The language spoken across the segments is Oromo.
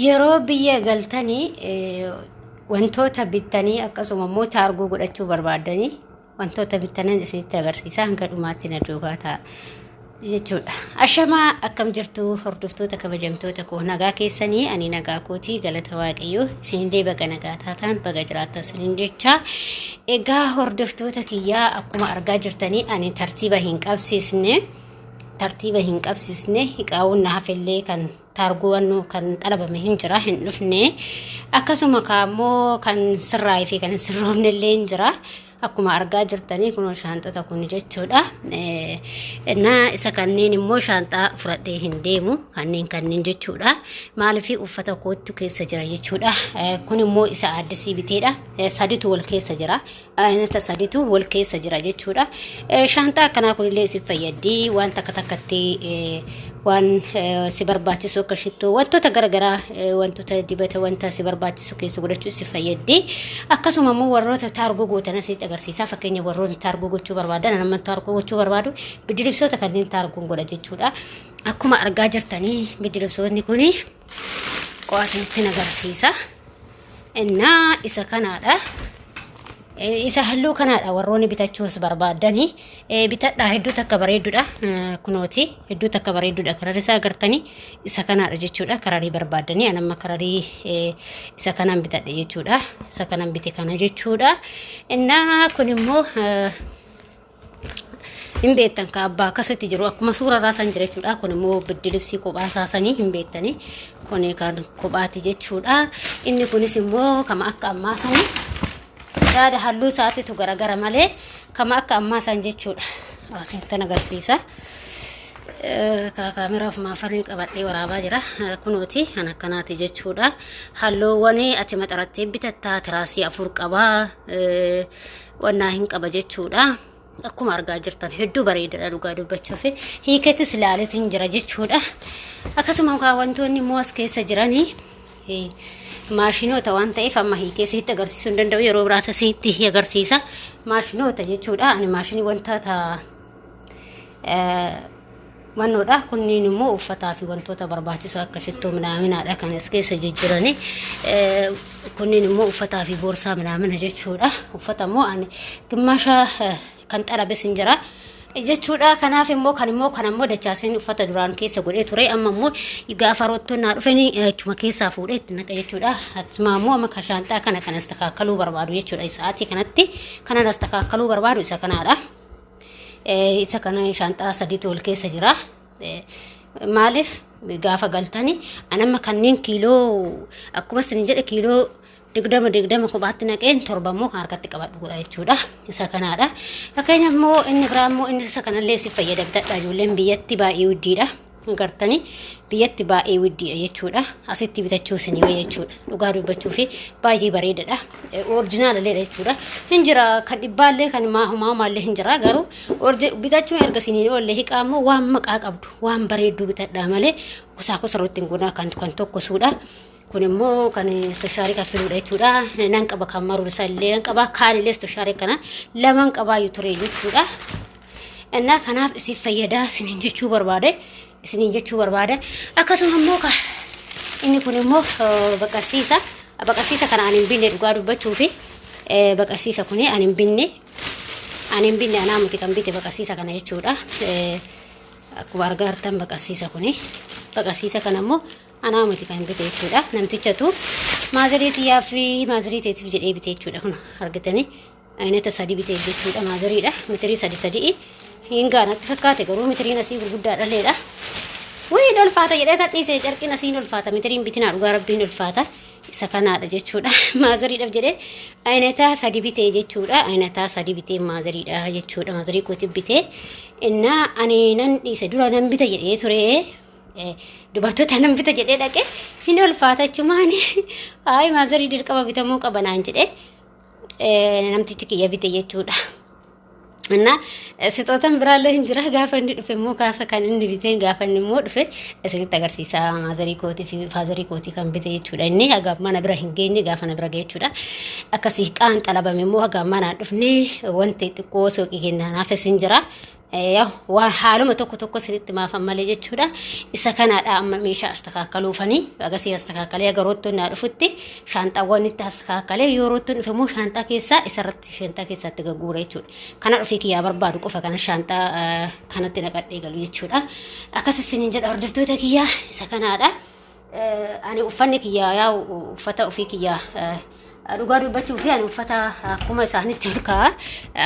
Yeroo biyya galtanii wantoota bittanii akkasuma immoo taargoo godhachuu barbaaddanii wantoota bittanan isinitti agarsiisa, hanga dhumaatti na duukaa ta'a jechuudha. Ashamaa, akkam jirtu hordoftoota kabajamtoota koo? Nagaa keessanii? Ani nagaa kootii, galata Waaqayyoo. Isinillee baga nagaa taatan, baga jiraattan isiniin jecha. Egaa hordoftoota kiyyaa, akkuma argaa jirtanii ani tartiiba hin qabsiisne, tartiiba hin qabsiisne. Hiqaawwan na hafellee kan taargoowwan kan xalabame hin jira, hin dhufne. Akkasuma kaammoo kan sirraa'ee fi kan hin sirroofne illee hin jira. Akkuma argaa jirtanii kunoo shaanxota kun jechuudha. Innaa isa kanneen immoo shaanxaa fudhadhee hin deemu, kanneen kanneen jechuudha. Maaliif? Uffata kootu keessa jira jechuudha. Kun immoo isa addisii biteedha. Saditu wal keessa jira. Aynata saditu wal keessa jira jechuudha. Shaanxaa akkanaa kunillee isin fayyaddi. Waan takka takkatti waan si barbaachisu, akka shittoo, wantoota garaagaraa, wantoota dibata, wanta si barbaachisu keessa godhachuu si fayyaddi. Akkasuma immoo warroota taargoo gootan asitti agarsiisa. Fakkeenya warroota taargoo gochuu barbaadan, nama taargoo gochuu barbaadu biddiribsoota kanneen taargoon godha jechuudha. Akkuma argaa jirtanii biddiribsoonni kuni qo'aa isinitti agarsiisa. Innaa isa kanaadha. Isa halluu kanaadha. Warroonni bitachuus barbaadani bitadhaa, hedduu takka bareedduudha. Kunooti, hedduu takka bareedduudha. Kararii isaa agartanii, isa kanaadha jechuudha. Kararii barbaadanii ani amma kararii isa kanaan bitadhe jechuudha. Isa kanan bite kana jechuudha. Innaa kun immoo hin beektan ka abbaa akkasitti jiru, akkuma suura irraa san jira jechuudha. Kun immoo biddilibsii kophaa isaa sanii hin beektani. Kun kan kophaati jechuudha. Inni kunis immoo kama akka ammaa sanii, yaada halluu isaatitu garagara malee kama akka ammaa san jechuudha. Asintan agarsiisa. Kaameraa ofumaa faliin qabadhee waraabaa jira. Kunooti kan akkanaati jechuudha. Halluuwwan ati maxarattee bitattaa tiraasii afur qabaa. Wannaa hin qaba jechuudha. Akkuma argaa jirtan hedduu bareedaadha dhugaa dubbachuuf. Hiiketis ilaaleetiin jira jechuudha. Akkasuma wantoonni immoo as keessa jiranii maashinoota waan ta'eef amma hiikee sitti agarsiisuu hin danda'u, yeroo biraas sitti agarsiisa. Maashinoota jechuudha. Ani maashinii wantoota wannoodha. Kunniin immoo uffataa fi wantoota barbaachisoo akka shittoo minaaminaadha kan as keessa jijjiirani. Kunniin immoo uffataa fi boorsaa minaamina jechuudha. Uffata immoo ani gimmaasha kan xalabes hin jira jechuudha. Kanaaf immoo kan immoo kan ammoo dachaaseen uffata duraan keessa godhee ture, amma immoo gaafa roottoon naa dhufanii achuma keessaa fuudhee itti naqa jechuudha. Achuma immoo amma kan shaanxaa kana kan as takaakaluu barbaadu jechuudha. Sa'aatii kanatti kanan as takaakaluu barbaadu isa kanaadha. Isa kana shaanxaa sadiitu wal keessa jira. Maaliif? Gaafa galtani anamma kanneen kiiloo, akkuma isin jedhe, kiiloo 20 20 kophaatti naqeen, 7 immoo harkatti qabadhu godha jechuudha. Isa kanaadha. Fakkeenya immoo inni biraa immoo inni isa kanallee si fayyada, bitadha. Ijoolleen biyyatti baay'ee widdiidha. Agartanii, biyyatti baay'ee widdiidha jechuudha. Asitti bitachuu isinii wayya jechuudha. Dhugaa dubbachuu fi baay'ee bareedadha. Orijinaalaleedha jechuudha. Hin jira kan dhibbaallee, kan humaallee hin jira, garuu bitachuun erga isiniin oolle hiqaa immoo waan maqaa qabdu, waan bareedduu bitadhaa malee kusaa kusarootti hin godhaa kan tokkosuudha. Kun immoo kan istoshaarii kan filuudha jechuudha. Nan qaba, kan maruu isaa illee nan qaba. Kaan illee istoshaarii kana laman qabaayyuu ture jechuudha. Innaa kanaaf isin fayyadaa isiniin jechuu barbaade, isiniin jechuu barbaade. Akkasuma immoo inni kun immoo baqasiisa. Baqasiisa kana ani hin binne dhugaa dubbachuu fi baqasiisa kuni ani hin binne. Ani hin binne, anaa miti kan bite baqasiisa kana jechuudha. Akkuma argaa jirtan baqasiisa kuni. Baqasiisa kana immoo anaa miti kan bite jechuudha. Namtichatu maazarii xiyyaa fi maazarii teetiif jedhee bite jechuudha. Kun argitanii aynata sadi bite jechuudha. Maazariidha. Mitirii sadi sadii. Hin gaanatti fakkaate, garuu mitiriin asii gurguddaa dhaleedha. Wayii, ulfaata jedhee tadhiise, carqiin asiin ulfaata. Mitiriin bitinaa, dhugaa rabbiin ulfaata. Isa kanaadha jechuudha. Maazariidhaaf jedhee ayinataa sadi bitee jechuudha. Ayinataa sadi bitee maazariidha jechuudha. Maazarii kooti bitee. Innaa ani nan dhiise, dura nan bita jedhee ture. Dubartoota nan bita jedhee dhaqe, hin ulfaata jechumaan, ayi maazarii dirqama bitamuu qaba naan jedhee namtichi kiyya bite jechuudha. Innaa sixootan biraallee hin jira, gaafa inni dhufe immoo, gaafa kan inni biteen, gaafa inni immoo dhufe isinitti agarsiisa, maazarii kootii fi faazarii kootii kan bite jechuudha. Inni haga mana bira hin geenye, gaafa na bira ga'e jechuudha. Akkasii qaan xalabame immoo haga manaan dhufne wanti xiqqoo suuqii kennaa naafis hin jira. Waan haaluma tokko tokko isinitti maafan malee jechuudha. Isa kanaadha amma meeshaa astakaakkaluufanii agasii astakaakkalee aga roottoon naa dhufutti shaanxaawwan itti astakaakkalee yoo roottoon dhufe immoo shaanxaa keessaa isarratti shaanxaa keessatti gagguura jechuudha. Kana dhufee kiyyaa barbaadu qofa kana shaanxaa kanatti naqadhee galu jechuudha. Akkas isiniin jedha hordoftoota kiyyaa isa kanaadha. Ani uffanni kiyyaa yaa uffata ofii kiyyaa Dhugaa dubbachuu fi ani uffata akkuma isaanitti ol kaa'a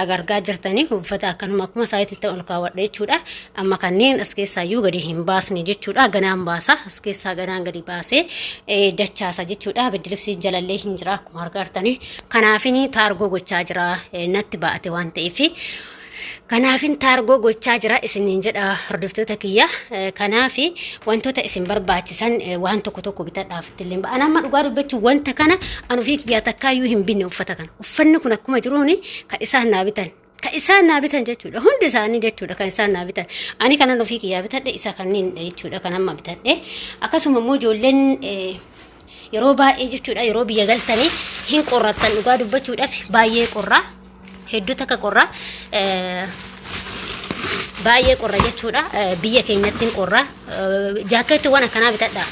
agargaa jirtanii uffata akkanuma akkuma isaanitti ol kaawwadha jechuudha. Amma kanneen as keessaayyuu gadi hin baasne jechuudha. Ganaan baasa as keessaa ganaan gadi baasee dachaasa jechuudha. Biddilibsiin jalallee hin jira akkuma argaa jirtanii. Kanaafin taargoo gochaa jira natti ba'ate waan ta'eef. Kanaafin taargoo gochaa jira isiniin jedha hordoftoota kiyya. Kanaaf wantoota isin barbaachisan waan tokko tokko bitadhaaf ittillee ba'a. Ani amma dhugaa dubbachuu wanta kana an ofii kiyyaa takkaayyuu hin binne uffata kana. Uffanni kun akkuma jiruun kan isaan naa bitan. Kan isaan naa bitan jechuudha. Hundi isaanii jechuudha kan isaan naa bitan. Ani kanan ofii kiyyaa bitadhe isa kanneen jechuudha kan amma bitadhe. Akkasuma immoo ijoolleen yeroo baay'ee jechuudha yeroo biyya galtanii hin qorrattan dhugaa dubbachuudhaaf baay'ee qorraa. Hedduu takka qorra baay'ee qorra jechuudha biyya keenyatti hin qorra jaakkeettiiwwan akkanaa bitadha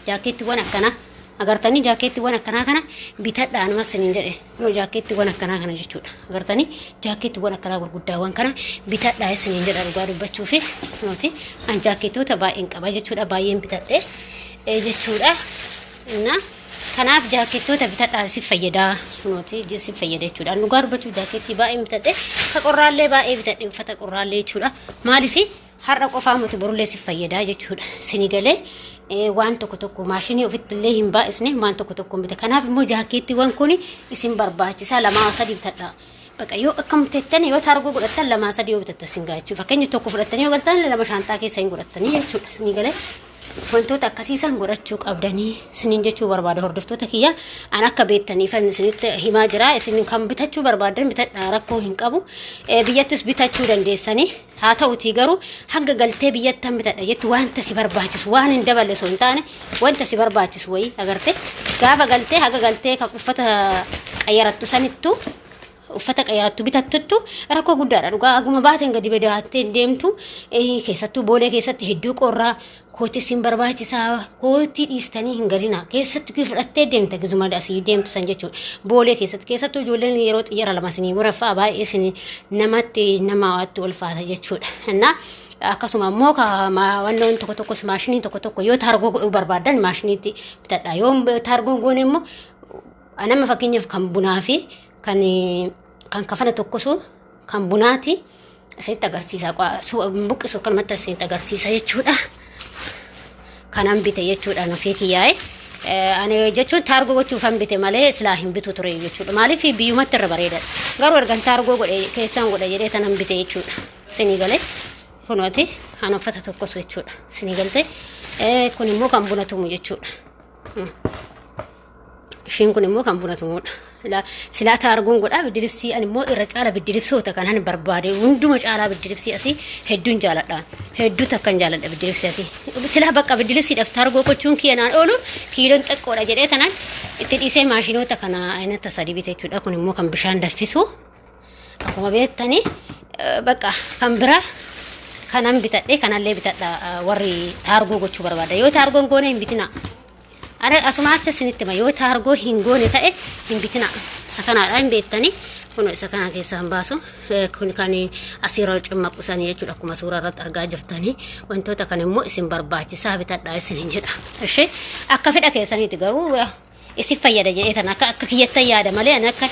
jaakkeettiiwwan akkanaa agartanii jaakkeettiiwwan akkanaa kana bitadha anumas isiniin jedhe kunoo jaakkeettiiwwan akkanaa kana jechuudha agartanii jaakkeettiiwwan akkanaa gurguddaawwan kana bitadha isiniin jedha dhugaa dubbachuu fi nuti an jaakkeettoota baay'een qaba jechuudha baay'een bitadhe jechuudha. Innaa kanaaf jaakettoota bitadhaa si fayyadaa kunooti si fayyada jechuudha. Dhugaa dubbachuuf jaakettii baay'een bitadhe ka qorraallee baay'ee bitadhe uffata qorraallee jechuudha. Maaliif har'a qofaa miti borullee si fayyadaa jechuudha. Sini galee waan tokko tokko maashinii ofitti illee hin baay'isne waan tokko tokko bita. Kanaaf immoo jaakettiiwwan kun isin barbaachisaa lamaa sadii bitadhaa. Baqa yoo akkam tettan yoo taargoo godhattan lamaa sadii yoo bitattan sin ga'a jechuudha. Fakkeenya tokko fudhattanii yoo galtan lama shaanxaa keessa hin godhattanii jechuudha. Sini galee wantoota akkasii san godhachuu qabdanii isiniin jechuu barbaada hordoftoota kiyya an akka beektaniifan isinitti himaa jira isin kan bitachuu barbaadan bitadhaa rakkoo hin qabu biyyattis bitachuu dandeessanii haa ta'utii garuu hanga galtee biyyattan bitadha jettu wanta si barbaachisu waan hin daballe osoo hin taane wanta si barbaachisu wayii agarte gaafa galtee haga galtee kan uffata qayyarattu sanittu uffata qayyarattu bitattuttu rakkoo guddaadha dhugaa aguma baateen gadi badaattee hin deemtu keessattuu boolee keessatti hedduu qorraa kootti isin barbaachisaa kootti dhiistanii hin galina keessattuu kii fudhattee deemta gizuma asii deemtu san jechuudha boolee keessatti keessattuu ijoolleen yeroo xiyyaara lama isinii muraffaa baay'ee isin namatti namaatti ulfaata jechuudha innaa akkasuma immoo wannoon tokko tokkos maashiniin tokko tokko yoo taargoo godhuu barbaadan maashiniitti bitadha yoo taargoon goone immoo nama fakkeenyaaf kan bunaa fi kan kan kafana tokkosu kan bunaati isinitti agarsiisa buqqisu akkanumatti isinitti agarsiisa jechuudha. Kanan bite jechuudha nufii kiyyaa'e. Ani jechuun taargoo gochuufan bite malee silaa hin bitu ture jechuudha. Maaliif biyyumatti irra bareedadha. Garuu ergan taargoo godhe keessan godhe jedhee tanan bite jechuudha. Isinii galee kunooti kan uffata tokkosu jechuudha. Isinii galte kun immoo kan buna tumu jechuudha. Ishiin kun immoo kan buna tumuudha. Silaa taargoon godhaa biddilibsii ani immoo irra caala biddilibsoota kanan barbaade hunduma caalaa biddilibsii asii hedduun jaaladha. Hedduu takkan jaaladha biddilibsii asii. Silaa bakka biddilibsiidhaaf taargoo gochuun kiyya naan oolu kiiloon xiqqoodha jedhee tanaan itti dhiisee maashinoota kana aynata sadii bite jechuudha. Kun immoo kan bishaan danfisu. Akkuma beektani bakka kan biraa kanan bitadhe kanallee bitadha warri taargoo gochuu barbaada. Yoo taargoon goone hin bitina. Ara asuma acha isinitti hima yoo taargoo hin goone ta'e hin bitina. Isa kanaadha hin beektani. Kun isa kana keessaa hin baasu. Kun kan asiirra cimmaqu sanii jechuudha akkuma suuraa irratti argaa jirtanii. Wantoota kan immoo isin barbaachisaa bitadhaa isinin jedha. Ishee akka fedha keessaniiti garuu isin fayyada jedhee tan akka akka kiyyattan yaada malee ani akka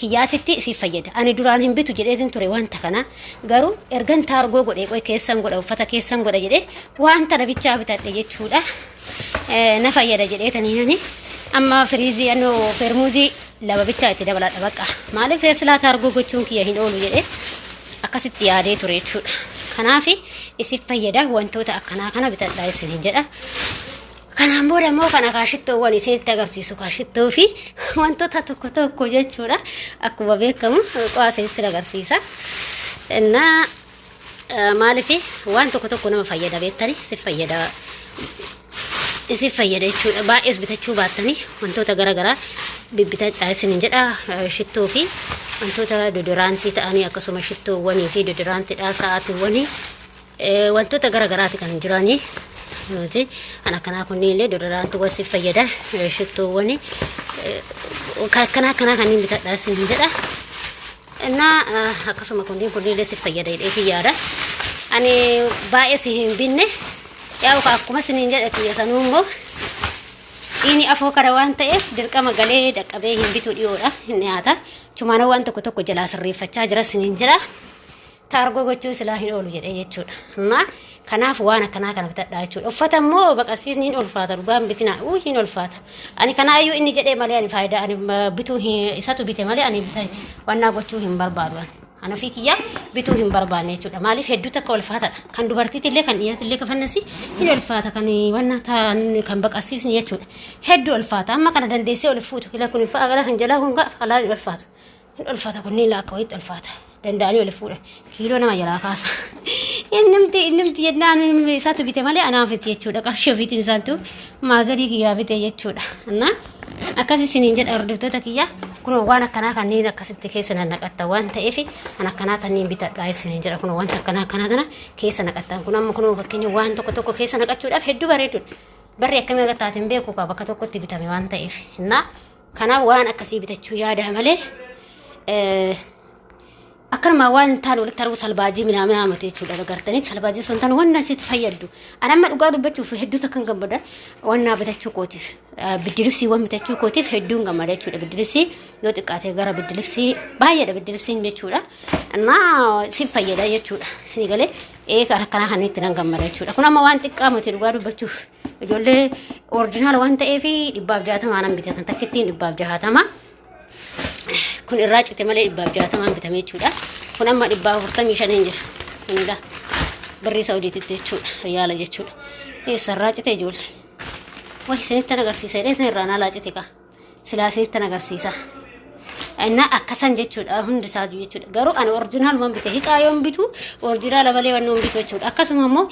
kiyyaatitti isin fayyada. Ani duraan hin bitu jedheetin ture wanta kana garuu ergan taargoo godhee qoy keessan godha uffata keessan godha jedhee wanta na bichaa bitadhe jechuudha. Na fayyada jedheetanii ani amma firiizii annoo feermuuzii lama bichaa itti dabaladha bakka maaliif silaa taargoo gochuun kiyya hin oolu jedhee akkasitti yaadee ture jechuudha. Kanaaf isin fayyada wantoota akkanaa kana bitadhaa isiniin jedha. Kanaan booda immoo kana kaashittoowwan isinitti agarsiisu kaashittoo fi wantoota tokko tokko jechuudha. Akkuma beekamu qo'aa isinitti agarsiisa. Innaa Maaliif waan tokko tokko nama fayyada beektanii si fayyada isin fayyada jechuudha. Baay'ees bitachuu baattanii wantoota gara garaa Bibbitadhaa isiniin jedha. Shittoo fi wantoota deodorantii ta'anii, akkasuma shittoowwanii fi deodorantiidha, sa'aatiiwwanii, wantoota garagaraati kan jiranii. Kan akkanaa kunniin illee deodorantiiwwan si fayyada, shittoowwanii akkanaa akkanaa kanneen bitadhaa isiniin jedha. Innaa akkasuma kunniin illee si fayyada jedheetii yaada. Ani baay'ee si hin binne, yaa'u akkuma isiniin jedhe kiyya sanuu immoo ciini afoo kana waan ta'eef dirqama galee dhaqqabee hin bitu, dhiyoodha hin dhiyaata. Chumaana waan tokko tokko jalaa sirreeffachaa jira isiniin jedha. Taargoo gochuu silaa hin oolu jedhee jechuudha. Amma kanaaf waan akkanaa kana bitadhaa jechuudha. Uffata immoo baqasiisni hin ulfaata, dhugaan bitinaa uu hin ulfaata. Ani kanaayyuu inni jedhee malee ani faayidaa ani bituu isatu bite malee ani bita wannaa gochuu hin barbaadu ani. Ani ofii kiyyaa bituu hin barbaanne jechuudha. Maaliif, hedduu takka ulfaatadha. Kan dubartiitillee kan dhiiratillee kafannasi hin ulfaata, kan wanna ta'an kan baqasiisni jechuudha. Hedduu ulfaata. Amma kana dandeessee ol fuutu. Kila kun fa'a gala kan jalaa kun ga'a hin ulfaatu. Hin ulfaata, kunneen akka wayitti ulfaata. Danda'anii ol fuudhan. Kiiloo nama jalaa kaasa. Innimti jennaan isaatu bite malee anaaf miti jechuudha. Qarshii ofiitiin isaantu maazarii kiyyaa bite jechuudha. Innaa akkas isiniin jedha, hordoftoota kiyya, kun waan akkanaa kanneen akkasitti keessa naqattan waan ta'eef kan akkanaa tanniin bitadhaa isiniin jedha. Kun wanta akkanaa akkanaa tana keessa naqattan, kun amma kun fakkeenya waan tokko tokko keessa naqachuudhaaf hedduu bareedudha. Barri akkamii akka taate hin beeku, bakka tokkotti bitame waan ta'eef. Innaa kanaaf waan akkasii bitachuu yaada malee akkanuma waan hin taane walitti arguu salbaajii minaa miti jechuudha. Agartanii, salbaajii sun tan wanna isitti fayyaddu. Ani amma dhugaa dubbachuuf hedduu takkan gammada wannaa bitachuu kootiif, biddilibsiiwwan bitachuu kootiif hedduun gammada jechuudha. Biddilibsii yoo xiqqaate gara biddilibsii baay'eedha biddilibsiin jechuudha. Innaa si fayyada jechuudha. Isin galee ee akkanaa kan itti nan gammada jechuudha. Kun amma waan xiqqaa miti dhugaa dubbachuuf. Ijoollee original waan ta'eef 160 nan bitatan, takkittiin 160. Kun irraa cite malee 160n bitame jechuudha. Kun amma 445n jira. Kunidha. Birrii Saawudiititti jechuudha. Riyaala jechuudha. Eessa irraa cite ijoollee? Wayi isinitti agarsiisa jedhee irraa naalaa cite kaa. Silaa isinitti agarsiisa. Innaa akkasan jechuudha hundi isaa jechuudha. Garuu ani original man bite, hiqaa yoon bitu original malee waan yoon bitu jechuudha. Akkasuma immoo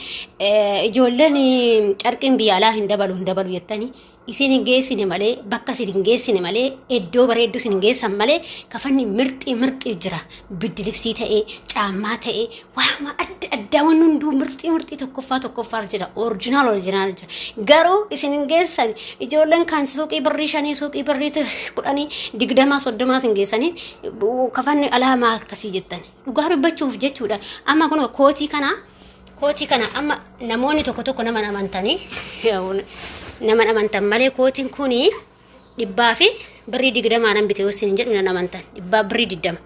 ijoolleen carqiin biyya alaa hin dabalu hin dabalu jettanii, isin hin geessine malee, bakka isin hin geessine malee, iddoo bareedduu isin hin geessan malee, kafanni mirxii mirxii jira. Biddilibsii ta'ee, caammaa ta'ee, waama adda addaa waan hunduu mirxii mirxii tokkoffaa tokkoffaa jira. Original original jira. Garuu isin hin geessan. Ijoolleen kan suuqii birrii 5, suuqii birrii 10, 20, 30 isin geessanii kafanni alaa maal akkasii jettan. Dhugaa dubbachuuf jechuudha. Amma kun kootii kana amma namoonni tokko tokko nama amantanii nama amantan malee, kootiin kuni dhibbaa fi birrii 20 nan bite yoo isin jedhu nan amantan. Dhibbaa birrii 20,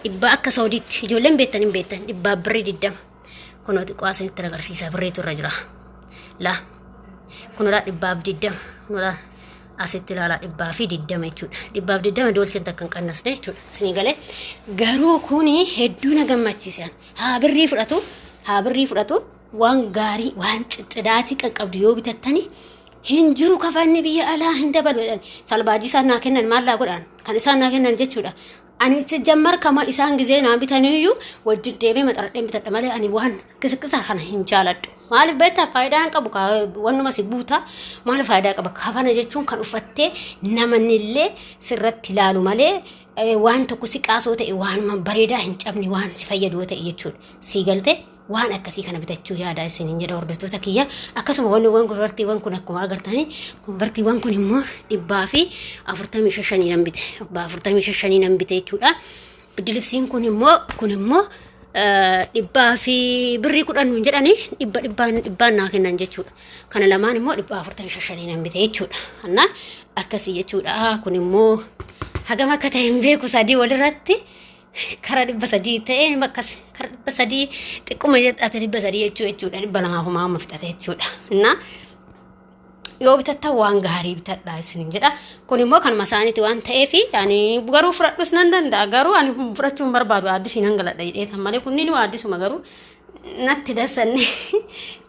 dhibbaa akka Saudiitti ijoolleen beektan hin beektan, dhibbaa birrii 20. Kunoo xiqqoo asinitti agarsiisa, birriitu irra jira laa. Kunoo 120, kunoo asitti ilaalaa, 120 jechuudha. 120 doolcheen takka hin qannasne jechuudha. Isinii galee? Garuu kuni hedduu na gammachiisan. Haa birrii fudhatu, haa birrii fudhatu, waan gaarii waan ciccidaatii qaqqabdu yoo bitattani hin jiru. Kafanni biyya alaa hin dabalu jedhan. Salbaajii isaan naa kennan maallaa godhan kan isaan naa kennan jechuudha. Ani jammar kama isaan gizee naa bitaniyyuu wajjin deemee maxaradheen bitadha malee ani waan qisqisa kana hin jaaladhu. Maaliif beektaa? Faayidaa hin qabu, wannuma si guutaa maal faayidaa qaba? Kafana jechuun kan uffattee namannillee sirratti ilaalu malee waan tokko si qaasoo ta'e, waanuma bareedaa hin cabne, waan si fayyadu ta'e jechuudha. Sii galtee? Waan akkasii kana bitachuu yaada isiniin jedha, hordoftoota kiyya. Akkasuma wanniiwwan convertiiwwan kun akkuma agartanii, convertiiwwan kun immoo 455 nan bite, 455 nan bite jechuudha. Biddilibsiin kun immoo dhibbaa fi birrii 10 nuun jedhanii, dhibba dhibbaan dhibbaan naa kennan jechuudha. Kana lamaan immoo 455 nan bite jechuudha. Annaa akkasii jechuudha. Kun immoo hagam akka ta'e hin beeku, sadii walirratti kara 300 ta'e, akkas kara 300 xiqquma jedhate, 300 jechuudha, 200 homaa amma fixate jechuudha. Innaa yoo bitattan waan gaarii bitadhaa isiniin jedha. Kun immoo kanuma isaaniiti waan ta'eef ani garuu fudhadhus nan danda'a, garuu ani fudhachuu hin barbaadu, addisii nan galadha jedhee malee. Kunniin waa addisuma, garuu natti dassanne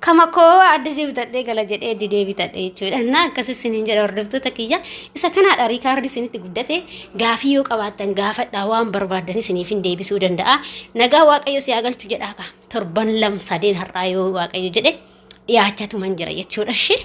kama koo addisii bitadhee gala jedhee didee bitadhe jechuudha. Innaa akkas isiniin jedha, hordoftoota kiyya. Isa kanaadha record isinitti guddate. Gaafii yoo qabaattan gaafadhaa, waan barbaaddan isiniif hin deebisuu danda'a. Nagaa Waaqayyo si haa galchu jedhaa kaa, torban lama sadeen har'aa yoo Waaqayyo jedhe dhiyaachatuman jira jechuudha. Ishee.